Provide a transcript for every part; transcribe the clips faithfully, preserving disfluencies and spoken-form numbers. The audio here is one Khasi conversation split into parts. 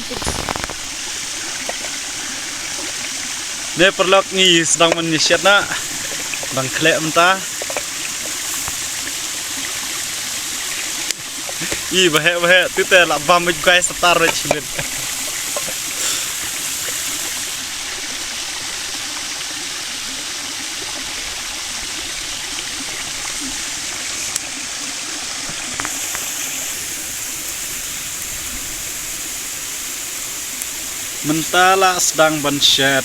Ne paralok ngi sdang ban ïa shet na. Dang khleh mynta. I baheh baheh tu te la bam bit guys star bit shibit. Mynta la sdang ban shet.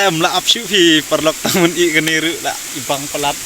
Em la ap shu phi paralok tang ban i kane ruh la i bang palat.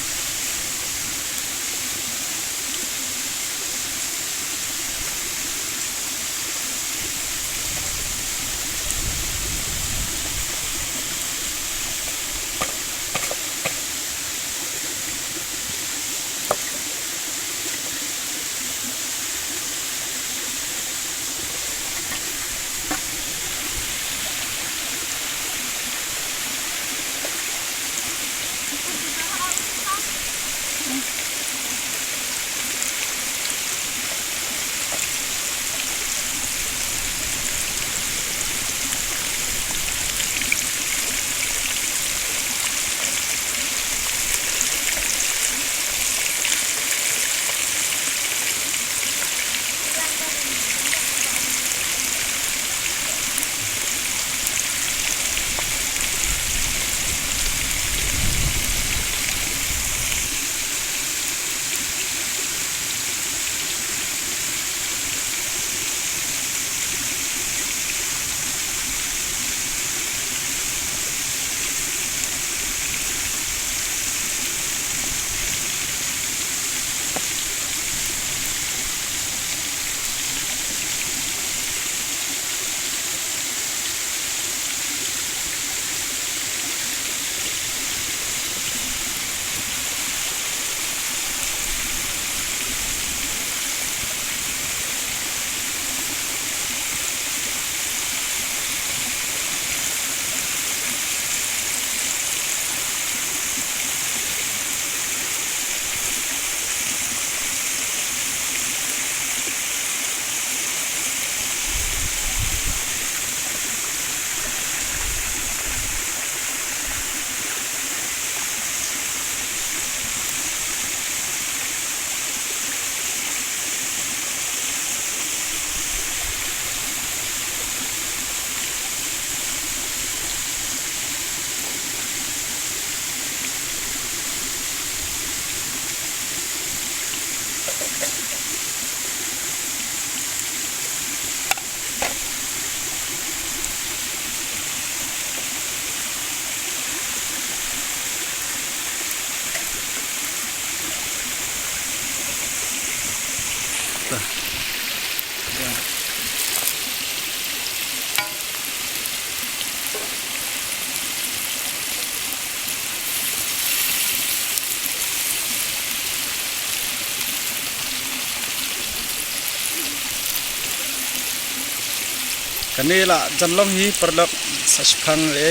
Kane la jan long hi paralok sa shipang le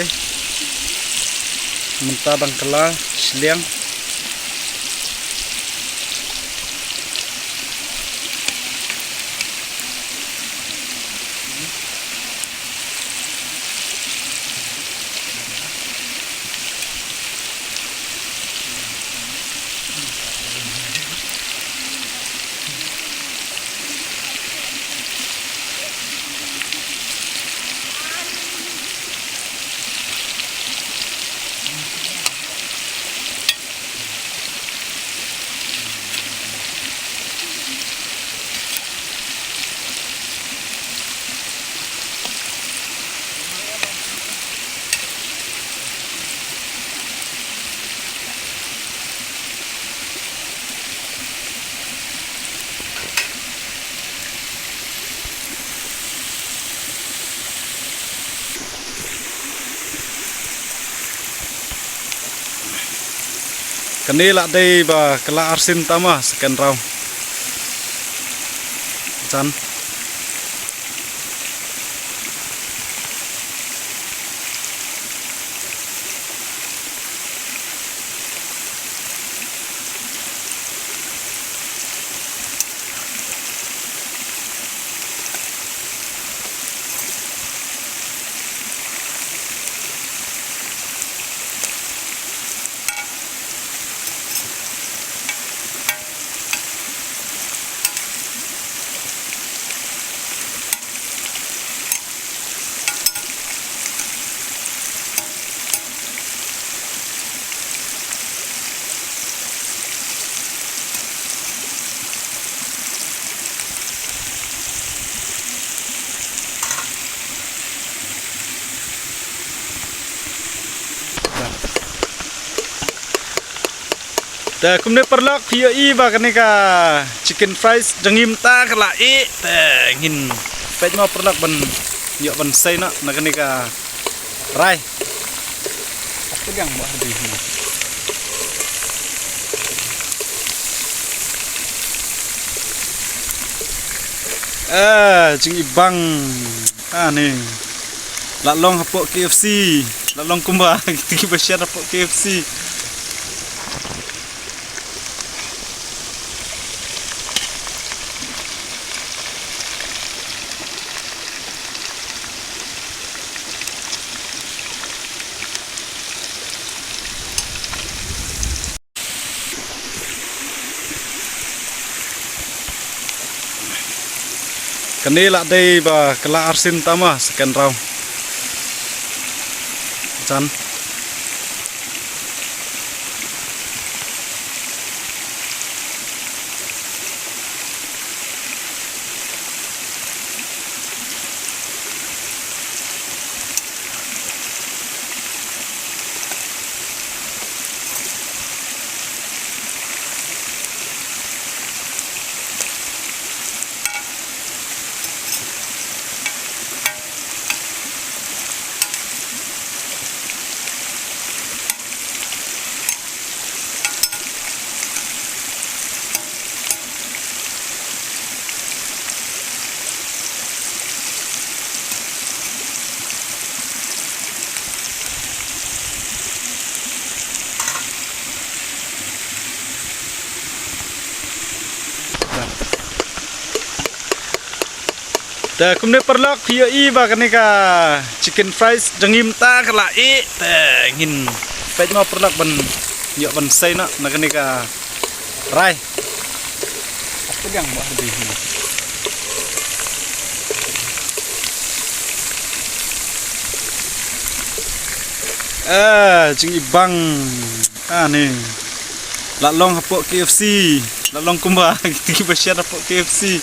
mynta dang kylla shiliang. Kane la dei ba ka la arsien tam ma second round. Jan. Te kumne paralok phi ïohi ba kane ka chicken fries jong ngi mynta ka la ih, te ngin peit mo paralok ban ïoh ban sei noh na kane ka rai. Pegang mo hadi. Ah, jingibang. Ah, ni. La long hapoh K F C. La long kumba kita ki ba share hapoh K F C. Kane la dei ba ka la arsien tam ma second round. Jan. Te kumne paralok phi ïohi ba kane ka chicken fries jong ngi mynta ka la ih, te ngin peit mo paralok ban ïoh ban sei noh na kane ka rai. Pegang mo hadi. Ah, jingibang. Ah, ni. La long hapoh K F C. La long kumba kita ki ba share hapoh K F C.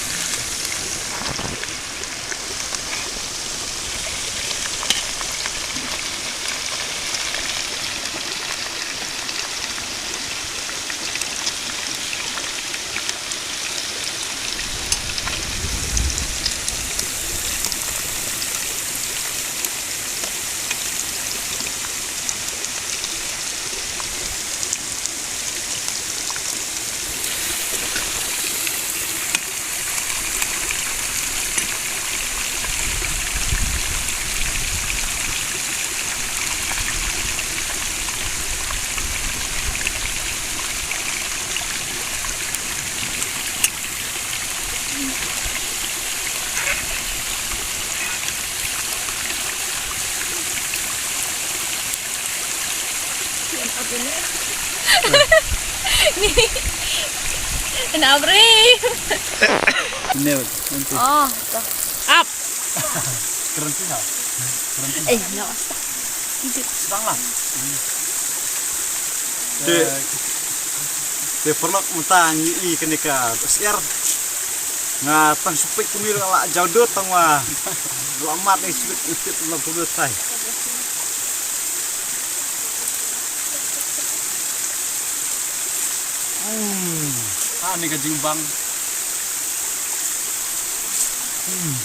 Ni. Ina bri. Ni, nanti. Oh, to. Up. Keren sih, ha? Keren sih. Eh, no. Sedang lah. Te, te paralok mynta ngi ïohi kane ka syiar. Nga tang shu peit kumne la jaw dud tang wa. La mat ngi shu peit, peit la kumne tai. Hmm. Ha, ni ka jingbang. Hmm.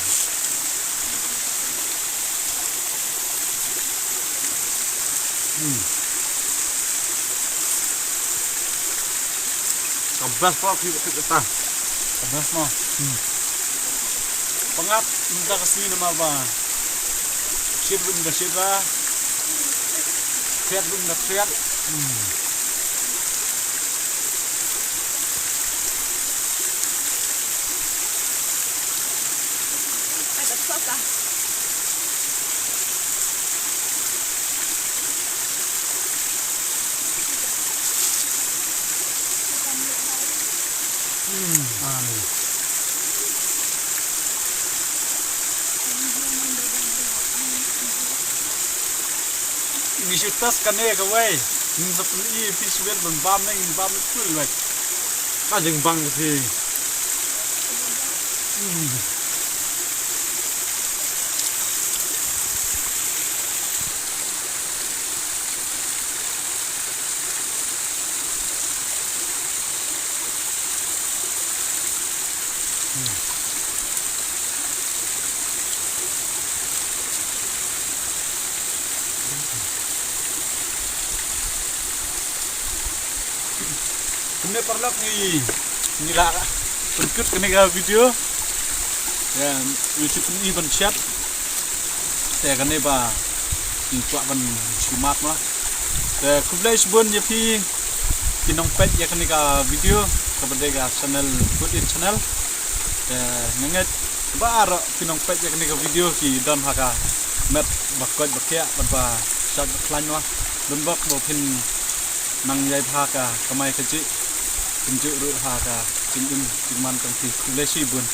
Hmm. Ka best pa ki ki ta. Ka best mo. Hmm. Pyngat mynta ka sngi namar ba shit bun da shit ba. Triat bun da triat. Hmm. Ngi shu test kane kawei. Ngi sa pyn-i phi shu ban bam ne, ngi bam ne kul wei. Ka jingbang ka phi. Hmm. Kumne paralok ngi, ngi la pynkut kane ka video. Ya, ngi shu pyni ban shet. Te kane ba ngi kwah ban shu mad ma. Te khublei shibun ïa phi ki nongpeit ïa kane ka video kaba dei ka channel Food Eat Channel. Te nga ngeit baroh ki nongpeit ïa kane ka video ki don ha ka met ba koit ba khiah bad ba shait ba khlaiñ ma. Don bok ba phin nang ïai bha ka kamai kajih. Pynjuh ruh ha ka jingim jingman jong phi. Khublei shibun.